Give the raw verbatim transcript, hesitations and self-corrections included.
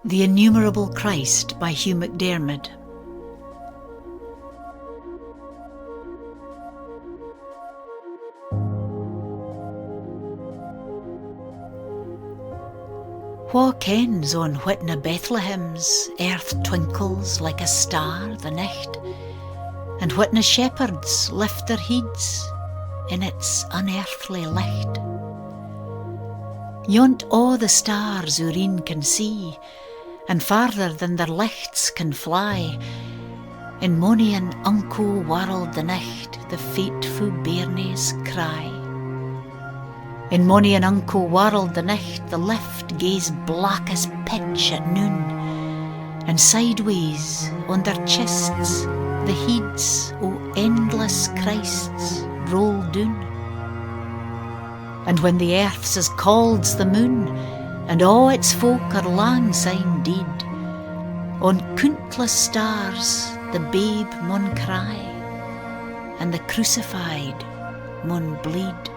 The Innumerable Christ by Hugh MacDiarmid. Wha kens on whitna Bethlehems earth twinkles like a star the nicht, and whitna shepherds lift their heids in its unearthly licht? Yont aa the stars oor een can see, and farther than their lichts can fly, in mony an unco warld the nicht the faithfu bairnies cry. In mony an unco warld the nicht the lift gaes black as pitch at noon, and sideways on their chests the heids o endless Christs roll doon. And when the earth's as cauld 's the moon, and aa its folk are lang syne deid, on coontless stars the babe maun cry, and the crucified maun bleed.